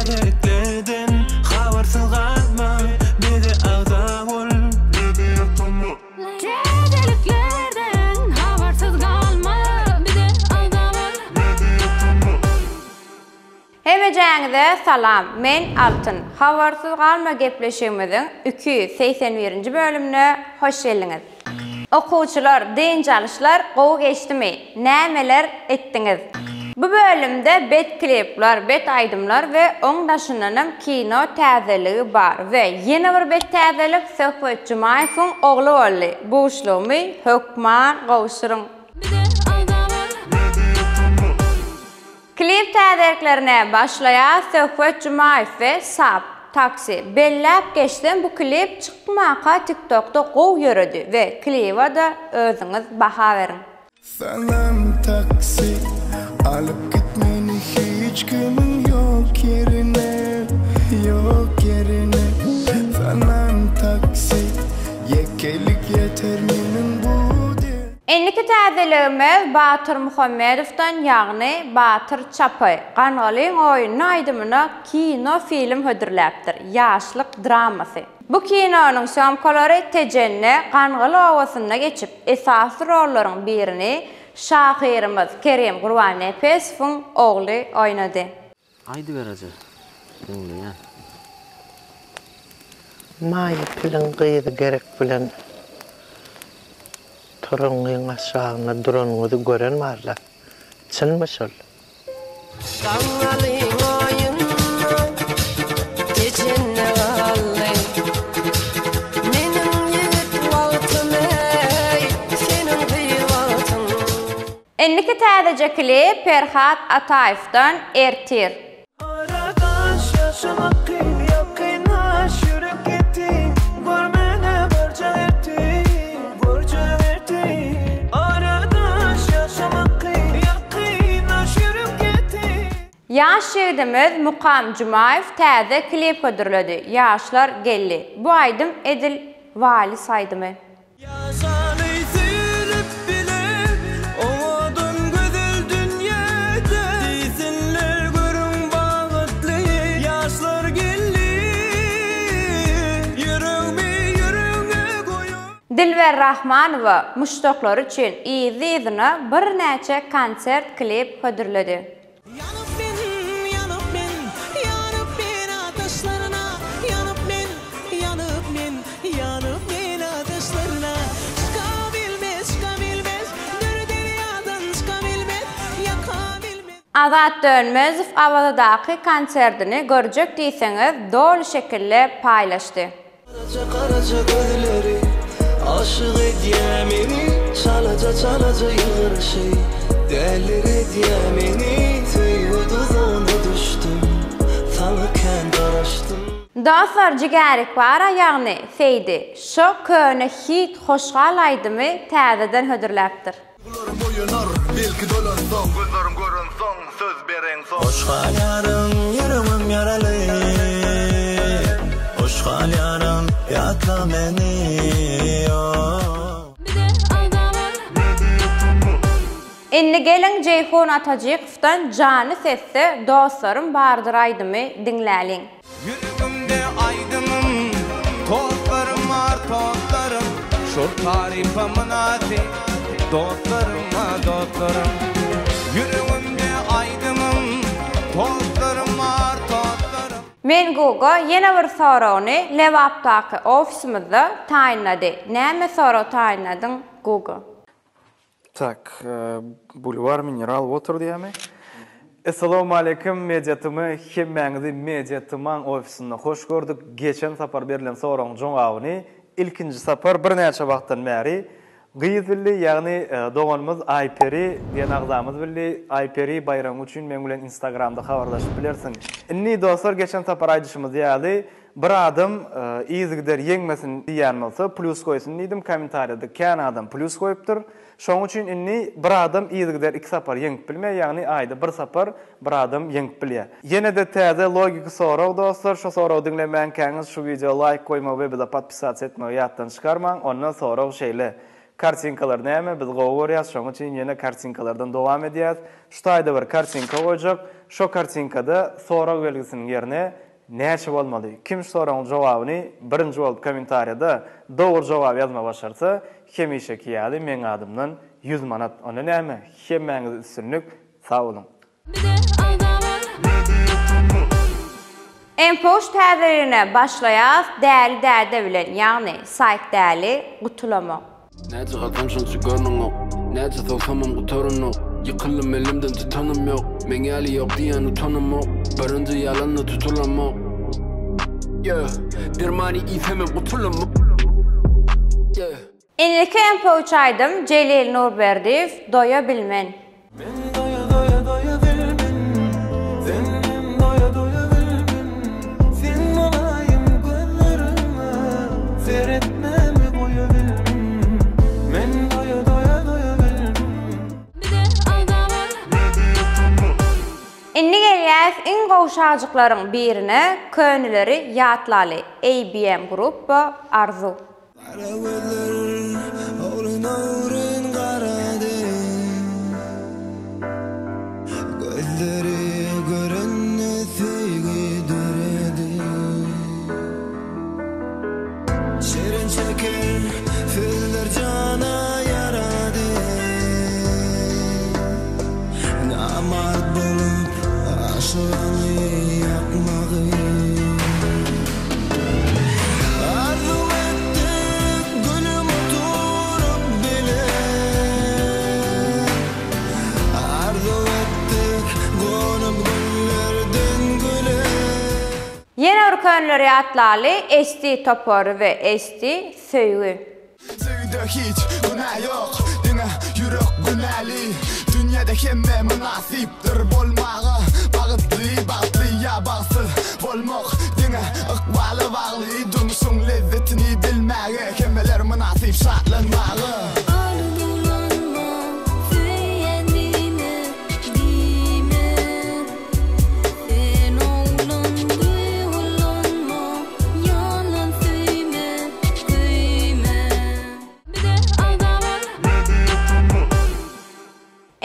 Täzeliklerden habarsyz galma bize agza bol. Täzeliklerden habarsyz galma bize agza bol. Hemejäňize salam men Altyn habarsyz galma gepleşigimiziň 281-nji bölümine hoş geldiňiz. Okuwçylar dynç alyşlar gowy geçdimi? Nämeler etdiňiz? Bu bölümde bet klipler, bet aýdymlar we oň daşyndanam kino täzeligi bar we ýene bir bet täzelik Söhbet Jumaýewiň ogly boldy. Buşlugymy hökman gowşuryň. Bize agza bol. Klip täzeliklerine başlaýar Söhbet Jumaýew we Sap, Taksi. Belläp geçsem bu klip çykmaka tiktokda gowy ýöredi we kliba-da özüňiz baha beriň. Salam taksi, alyp git meni hiç kimiň ýok ýerine, ýok ýerine. Salam taksi, ýekelik ýeter meniň bu Indiki täzeligimiz Batyr Muhammedowdan ýagny Batyr Çapy Gangalyň oýuny aýdymyna kino film hödürläpdir, Ýaşlyk dramasy. Bu kinonyň sýomkalary Tejende, Gangaly obasynda geçip, esasy rollaryň birini şahyrymyz Kerim Gurbannepesowyň ogly oýnady. Aýdyber eje, diňleýän. Maýa piliň gyzy gerek bilen toraňňyň aşagynda duranyňyzy gören barla. Çynmy şol? Gaňňalyň oýunda Tejende galdy. Meniň ýigit wagtym eý, seniň gyz wagtyň. Indiki täzeje klip Perhat Ataýewdan Ertir. Aradaş ýaşamak kyn ýakynlaş ýürek ýetdi görmäne barjak ertir görjek ertir Aradaş ýaşamak kyn ýakynlaş ýürek ýetdi. Ýaş ýigidimiz Mukam Jumaýew täze klip hödürledi Ýaşlar geldi. Bu aýdym edil walis aýdymy. Ýaşaly söýülip bile, owadan gözel dünýäde, Diýsinler görüň bagtly ýaşlar geldi, Ýüregmi ýüregňe goýup. Dilber Rahmanowa muşdaklary üçin yzly-yzyna birnäçe konsert klip hödürledi. Ýanyp men, ýanyp men, ýanyp men ataşlaryna, Ýanyp men, ýanyp men, ýanyp men ataşlaryna. Çyka bilmez, çyka bilmez, dür derýadan çyka bilmez, ýaka bilmez. Azat Dönmezow Awazadaky konsertini görjek diýseňiz doly şekilde paýlaşdy. Garaja garaja gözleri aşyk edýä meni Çalaja çalaja ýylgyryşy däliredýä meni Söýgi duzagyna düşdüm saňa kän garaşdym. Dostlar jigärik bara ýagny Seýdi şo köne hit hoşgal aýdymy täzeden hödürläpdir. Duýgularym oýanar, belki dolansoň. Gözlerim görensoň, söz bereňsoň. Hoş galýaryn, ýüregim ýaraly. Hoş galýaryn, ýatla meni, oh. Bize agza bol. Indi geliň Jeýhun Atajykowdan Jany sesde Dostlarym bardyr aýdymy diňläliň. Ýüregimde aýdymym, Dostlarym bar, dostlarym, Şol tarypa mynasyp, Dostlarym bar, dostlarym. Ýüregimde aýdymym, Dostlarym bar, dostlarym. Men Guga ýene bir soragyny Lebapdaky ofisimizde taýynlady. Näme sorag taýynladyň Guga? Tak, Bulwar Mineral Water diýýärmi? Essalawmaleýkim Media TM hemmäňizi Media TM-iň ofisinde hoş gördük. Geçen sapar berlen soragyň jogabyny ilkinji sapar birnäçe wagtdan bäri gyz bildi, ýagny doganymyz Aýperi diýen agzamyz bildi. Aýperi baýragyň üçin meň bilen Instagramda habarlaşyp bilersiň. Indi dostlar geçen sapar aýdyşymyz ýaly bir adam yzygider ýeňmesin diýýän bolsa plýus goýsun diýdim kommentariýada kän adam plýus goýupdyr. Şoň üçin indi bir adam yzygider iki sapar ýeňip bilmeýär ýagny aýda bir sapar bir adam ýeňip bilýär. Ýene-de täze logiki sorag dostlar şo soragy diňlemänkäňiz şu wideo laýk goýmagy we bize podpisatsa etmegi ýatdan çykarmaň onda sorag şeýle Kartinkalar näme biz gowy görýäs şoň üçin ýene kartinkalardan dowam edýäs şu taýda bir kartinka goýjak. Şo kartinkada sorag belgisiniň ýerine näçe bolmaly? Kim şu soragyň jogabyny birinji bolup kommentariýada dogry jogaby ýazmagy başarsa, hemişeki ýaly meň adymdan 100 manat. Onda näme, hemmäňize üstünlik, sag boluň! Empoş täzeligine başlaýas Däli däde bilen ýagny saýt däli gutulamok. Näçe galsam şonça görneňok Näçe sowsamam gutaranok Ýykyldym elimden tutanym ýok Meň ýaly ýok diýen utanamok Birinji ýalanda tutulamok Yeah Dermany iýsemem gutulamok Yeah. Indiki empoç aýdym Jelil Nurberdiýew Doýa bilmen. Men doýa doýa doýa bilmen Senden doýa doýa bilmen Sen bolaýyn gözlerime Seretmämi goýa bilmen Men doýa doýa doýa bilmen. Indi gelýäs iň gowy şajyklaryň birine köneleri ýatlaly ABM gruppa Arzuw. Gara gözler ogryn-ogryn garady Gözleri görende söýgi döredi Şirin-şeker sözler jana ýarady Namart bolup aşygyňy ýakmagy. Arzuw etdik gülüm oturyp bile Arzuw etdik gonup güllerden güle. Ýene bir könleri ýatlaly HD topary we HD söýgi. Söýgüde hiç günä ýok, diňe ýürek günäli Dünýede hemme mynasypdyr bolmaga Bagytly, bagtly ýa bagtsyz bolmak diňe ykbala bagly Durmuşyň lezzetini bilmäge hemmeler mynasyp şatlanmaga. Arzuwlanma söýenine diýme Sen oglan duýgulanma Ýalan söýme köýme. Bize agza bol.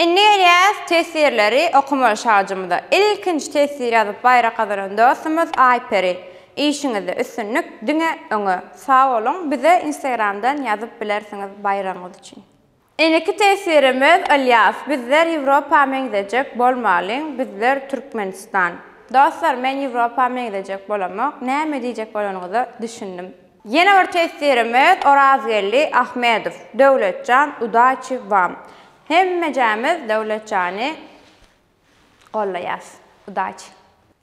Indi gelýäs teswirleri okamaly şajymyza. Ilkinji teswir ýazyp baýrak gazanan dostumyz Aýperi. Işiňizde üstünlik diňe öňe. Sag boluň bize instagramdan ýazyp bilersiňiz baýragyňyz üçin. Indiki teswirimiz Ylýas bizler Ýewropa meňzejek bolmalyň bizler Türkmenistan. Dostlar men Ýewropa meňzejek bolamok näme diýjek bolanyňyza düşündim. Ýene bir teswirimiz Orazgeldi Ahmedow Döwletjan udaçi wam. Hemmejämiz Döwletjany Gollaýas. Udaçi.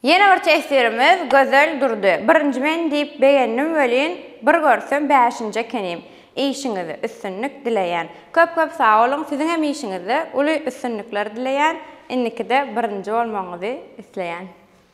Ýene bir teswirimiz Gözel Durdy. Birinji men diýip begendim welin, bir görsem bäşinji ekenim. Işiňizde üstünlik dileýän. Köp köp sag boluň, siziňem işiňizde uly üstünlikler dileýän, indikide birinji bolmagyňyzy isleýän.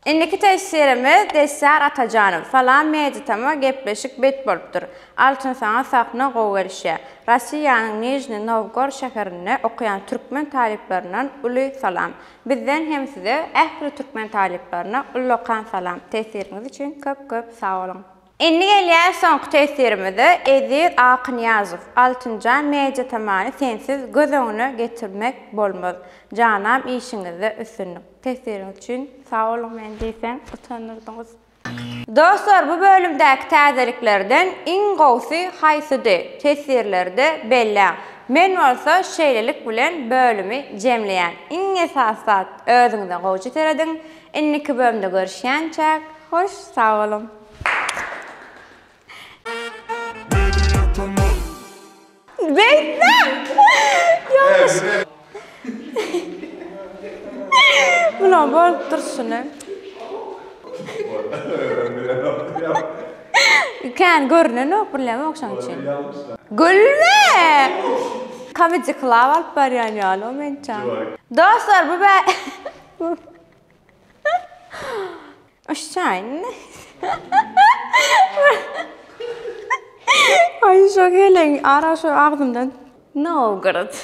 Indiki teswirimiz Dessar Atajanow. Salam Media-tama gepleşik bet bolupdyr. Altyn saňa sahna gowy gelişýär. Rossiýanyň Nižni Nowgor şäherinde okaýan türkmen talyplaryndan uly salam. Bizden hem size ähli türkmen talyplaryna ullakan salam. Teswiriňiz üçin köp köp sag boluň. Indi gelýäs soňky teswirimize Eziz Akynyýazow Altynjan Media tamany sensiz göz öňüne getirmek bolmaz. Janam işiňizde üstünlik. Teswiriňiz üçin sag boluň meni diýseň utandyrdyňyz. Dostlar bu bölümdäki täzeliklerden iň gowsy haýsydy teswirlerde belläň. Men bolsa şeýlelik bilen bölümi jemleýän. Iň esasy zat özüňize gowja serediň. Indiki bölümde görüşýänçäk hoş sag boluň. Beýtmäň! Ýalňyş. Bulam bolup durşuny. Kän görünenok, bilemok şoň üçin. Gülme! Comedy Club alyp barýan ýaly o mençäň. Dostlar bu bä Uçjaýyn. Aý şo gelen ara şo agzymdan Nowgorod.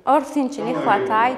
Orsinçe ne hwataýt.